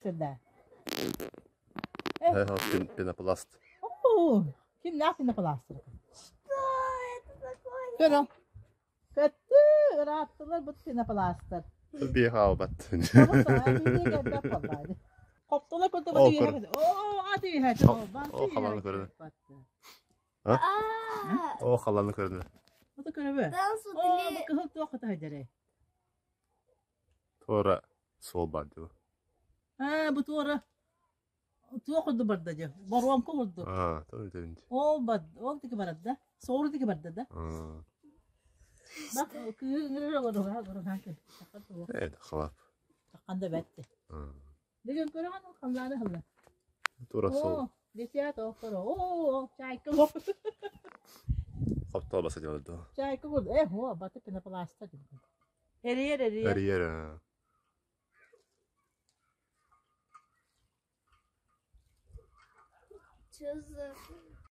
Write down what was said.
Сюда. Пенопласт. Кимнээх пенопластыр? Что это такое? Көрө. Көттү, ырааттылар бу пенопластар. Биэ хаалбат. Хоптолор курдук О, Оо, аты үһэ. О, халаны көрүнэ. О, халаны көрүнэ. Ото көрөбө. О, бу кыһыл туох кытайдары. Туора суол баар дуу. Аа, бу туора туох курдук барда дьэ, боруоҥка курдук. Аа, то это Ол бад, ол тики барда, соору тики барда да. Бак кыыһы ыҥырыр олоруга олоруга Э, халап. Таххан да бэтте. Дegen көрөҕөн ол хамлааны халла. Тура сол. Оо, десят оохторо. Оо, чайка Хоптоо баса дьалды. Чайка курду. Э, о, баты пенопласта дим. Эрийэр, эрийэр. Эрийэр. Что за...